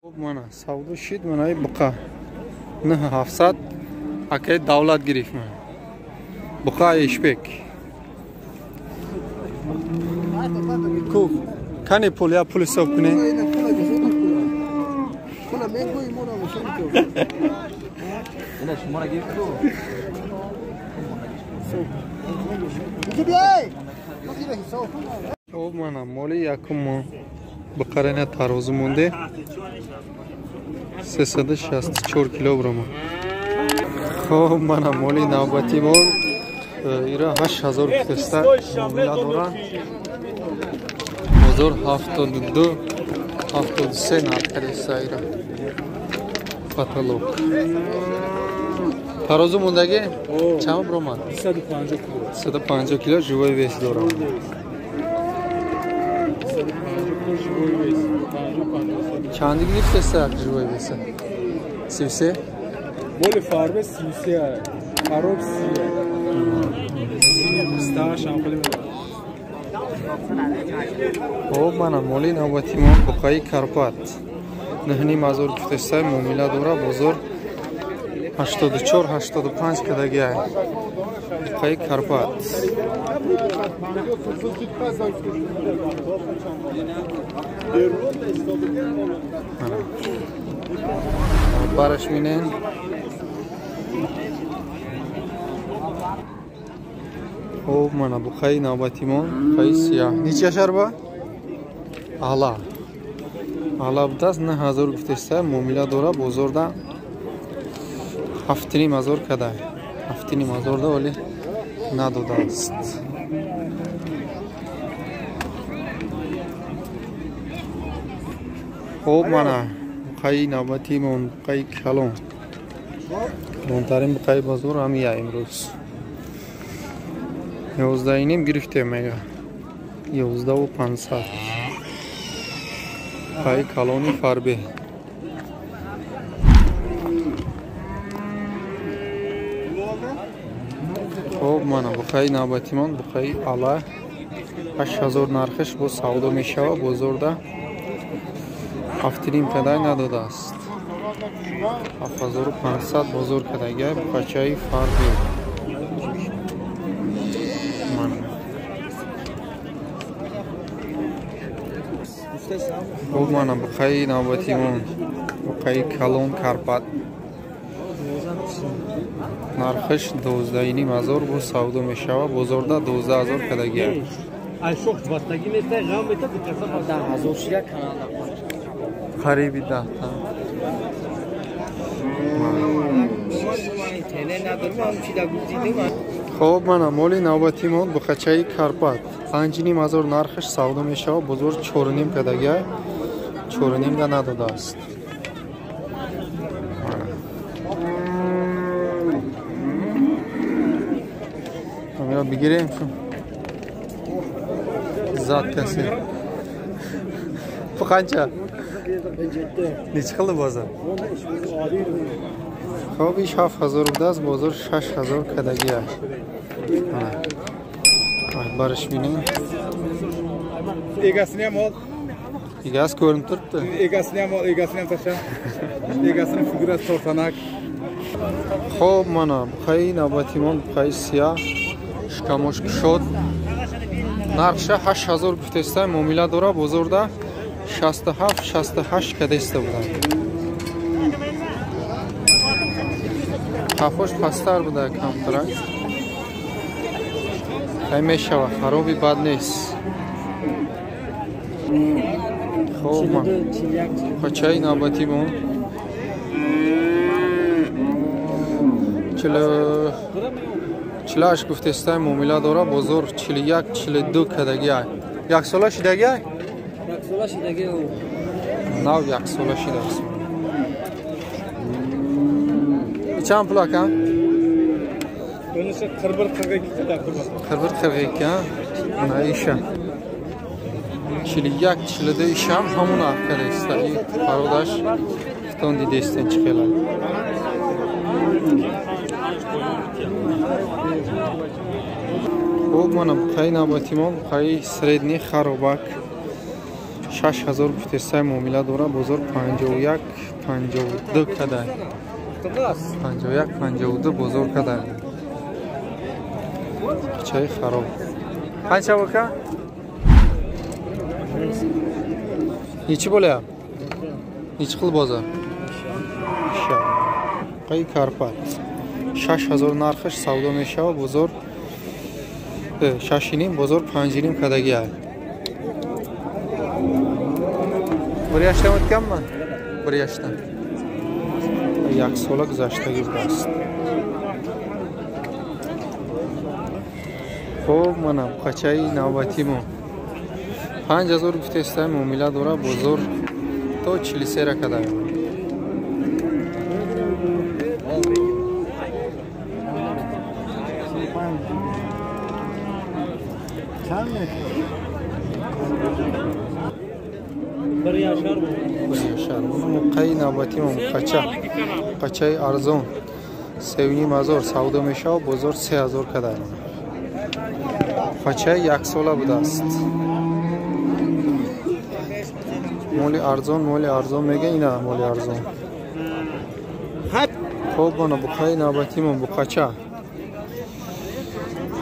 Хуб мана савдо шид манаи буқа 9700 акай давлат гирифт ман. Буқа ешбек. Ку кани пул я пул ҳисоб кунӣ? Хуб мана моли якум мо буқарена тарозу монде 364 килограмм. Хуб мана моли навбати мо ира 8000 гуфтеста муомила доранд. Бозор 72 73 нарх кардеста ира потолок. Тарозу мондаги чанд бромад? 350 кило. 350 кило живой вес дорам. Чанд гирифтеста живой веса? 33? Моли фарбе 33, хароб 30. Хуб мана моли навбати мо буқаи Карпат 9500 гуфтеста муомила дора. Бозор 84 85 кадагиай буқаи Карпат. Бараш минен. Хуб мана буқаи навбатимон буқаи сияҳ неча шарба? Ала ала будааст 9000 гуфтеста муомила дора. Бозорда 7500 када 7500 да вале надодааст. Хуб мана буқаи навбатимон буқаи калон, калонтарин буқаи бозор ҳамия имрӯз 11.5 гирифтем мега 11.500. Буқаи калони фарбе. Хуб мана буқаи навбатимон буқаи ала 8000 нархиш бо савдо мешава. Бозорда 7.5 кадай надодааст. 7500 бозор кадагиай буқачаи фарбе. Хуб мана буқаи навбатимон буқаи калон Карпат нархиш 12.500 бо савдо мешава. Бозорда 12000 кадагиай. Қариби 10та. Хуб мана моли навбатимон буқачаи Карпат 5.500 нархиш савдо мешава. Бозор 4.5 кадагиай, 4.5 да надодааст. Амира бигирем зат касе. Бу қанча? Necha qildi bozor? Хуб иш 7000 будааст, бозор 6000 кадагиай. Бариш минен. Egasini ham ol. Egasi ko'rinib turibdi. Egasini ham ol, egasini ham tasha. Egasini figurasi tortanak. Хуб мана буқаи навбатимон буқаи сияҳ шикамош кушод. Нархша 8000 гуфтеста муомила дора. Бозорда 67 68 кадеста буданд. Қафош пасттар буда камтарак. Ай мешава, хароби бад нест. Хуб ман бачаи навбатимон 48 гуфтеста муомила дора. Бозор 41 42 кадагиай. Яксола шидагиай? Яксола шидагиай. Нав яксола шидааст. Чанд пул ака? Bunisi 41 42 qadar. 41 42 mana иша. 41 42 ишам ҳамон нарх кадаиста. Пародаш хитон дидестен чӣ хела. Хуб мана буқаи навбатимон буқаи средний харобак 6000 гуфтесай муомила дора, бозор 51 52 кадай. 51 52 бозор кадай. Чай хароб. Қанча бока? Нечи bo'lyapti? Nechi xil bozor? Qay Karpat. 6000 нархаш савдо мешава, бозор 6.5, бозор 5.5 кадаги ай. Bir yoshdan o'tganmi? 1 yoshdan. 1 sola guzashtagi будааст. Хуб, мана қачаи навбатимо. 5000 гуфтестай муомила дора, бозор то 43 ра кадай. Bir yashar. Муқаи навбатимо муқача. Муқачаи арзон. 3.5 ҳазор савдо мешава, бозор 3000 кадай. Муқачаи яксола будааст. Моли арзон, моли арзон мега, ина моли арзон. Хоб, мана буқаи навбатимо буқача.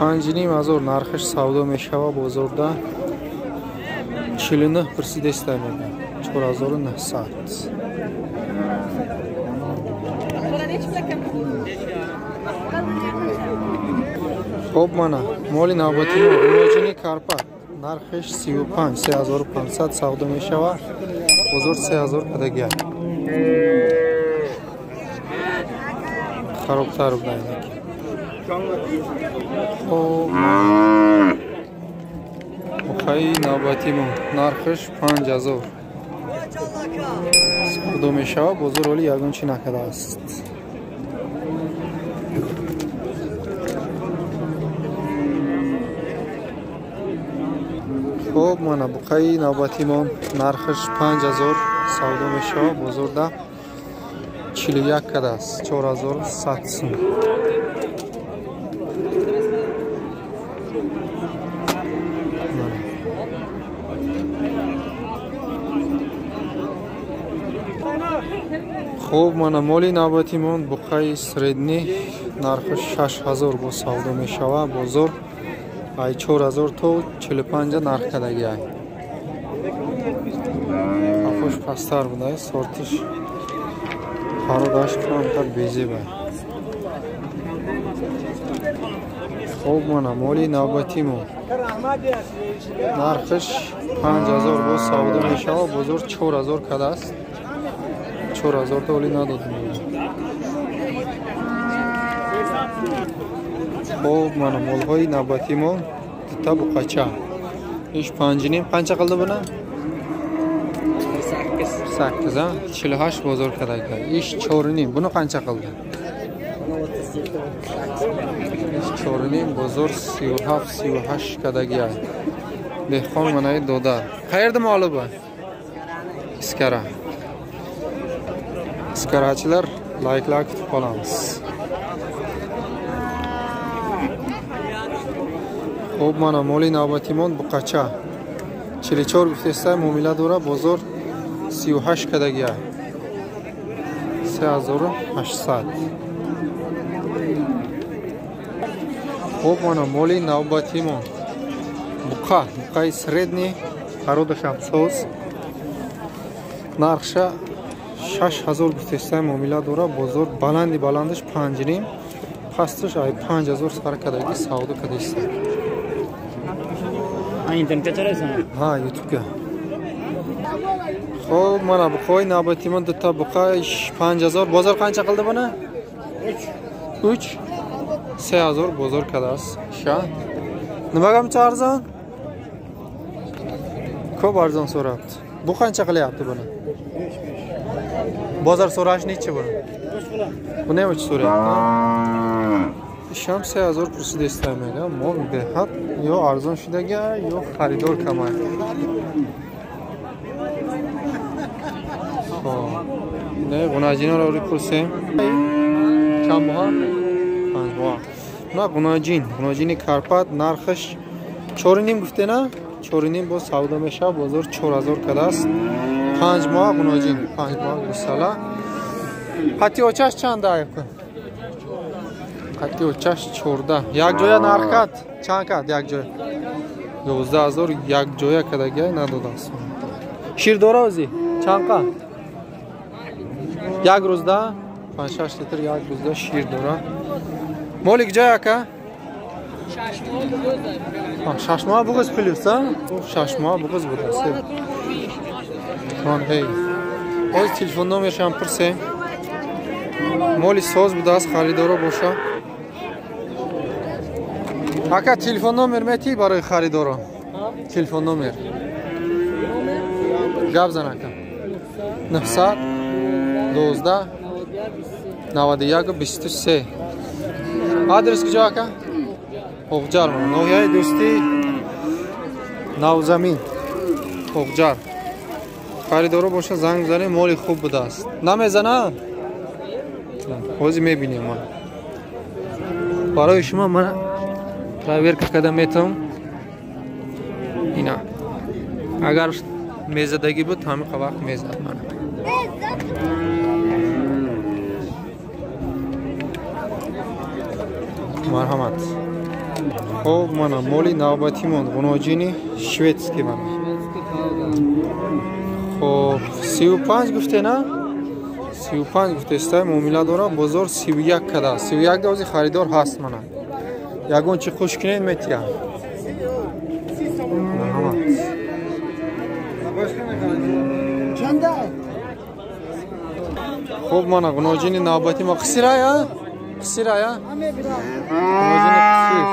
5.5 ҳазор нархаш савдо мешава, бозорда 49 пурсидестай мега. 4900. Хоб, мана моли навбатимо гуноҷини Карпат. Нархиш 35, 3500 савдо мешава, бозор 3000 кадагия. Харобтар буда инаки. Хоб, муқаи навбатимо нархиш 5000 савдо мешава, бозор оли ягон чи накардааст. Хоб, мана буқаи навбатимо нархиш 5000 савдо мешава, бозорда 41 кадааст, 4100 сум. Хоб, мана моли навбатимон буқаи средний нархиш 6000 бо савдо мешава, бозор ай 4000 то 45 нарх кадаги ай. Афош пасттар буда, сортиш пародаш камтар безеб ай. Хоб, мана моли навбатимо нархиш 5000 бо савдо мешава, бозор 4000 кадааст. 4000 то оли надодем. Хоб, мана молҳои навбатимо дута буқача. Иш 5.5 қанча қилди буна? 8, а? 48 бозор кадаги. Иш 4.5. Буни қанча қилди? Иш 4.5, бозор 37, 38 кадаги. Деҳқон манаи додар. Qayerda moli bu? Iskara. Iskarachilar layklar kutib qolamiz. Хоб, мана моли навбатимон буқача. 44 гуфтестай муомила дора, бозор 38 кадагия. 3800. Хоб, мана моли навбатимон буқа, буқаи средний, пародашам соз. Нархша 6000 гуфтестай муомила дора, бозор баланди баландаш 5.5, пасташ ай 5000 сар кадаги савдо кадеста. Ҳа, ютубга. Хоб, мана буқои навбатимон дута буқа 5000. Бозор қанча қилди буни? 3. 3000 бозор кадааст. Ша. Nimaga buncha arzon? Ko'p arzon so'rabdi. Bu qancha qilyapti buni? Bozor so'rash nechi buni? Buni ham 3 so'rayapti. Isham 3000 pursiz mega. Mol behad yo arzon shudaga, yo xaridor kamay. Xo'p. Ne, g'unajinlar olib pursim. Чанд боҳа? 5 боҳа. На, г'унajin, г'унajини Карпат нархаш 4.5 гуфте на? 4.5 боз савдо мешавад, бозор 4000 кадааст. 5 моҳ ғуноҷин, 5 моҳ гусала. Қати очаш чанд ай? Қати очаш 14. Як ҷоя нарх кад? Чанд кад як ҷоя? 11000 як ҷоя кадагиай надодааст. Шир дора ози? Чанд қа? Як рӯзда 5-6 литр як рӯзда шир дора. Моли куҷоя ака? 6 моҳ буғиз плюс, а? 6 моҳ буғиз будааст. Оз телефон номершам пурсем. Моли соз будааст, харидоро боша. Ака телефон номер метӣ барои харидоро? Телефон номер. Гап зан ака. 912 91 23. Адрес куҷо ака? Оғҷар, ноҳияи Дӯстӣ, Навзамин, Оғҷар. Харидоро боша занг бизанем, моли хуб будааст. Намезана? Ҳозир мебинем ман. Барои шумо ман проверка карда метавам. Ина. Агар мезадагӣ буд, ҳамин вақт мезад ман. Марҳамат. Хоб мана моли навбатимон ғуноҷини шведский мана. Хоб 35 гуфте на? 35 гуфтестай, муомила дора, бозор 31 када. 31 дози харидор ҳаст мана. Ягон чи хуш кунед метия. Марҳамат. Хоб мана ғуноҷини навбати мо қисирая? Қисирая? Ғуноҷини қисир.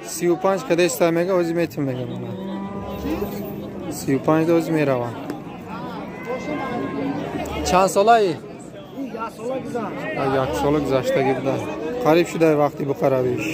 35 кадестай мега, ози метим мега мана. 35 дози мерава. Чанд солаи? Як сола гузаштагӣ буда. Қариб шудай вақти буқаравиш.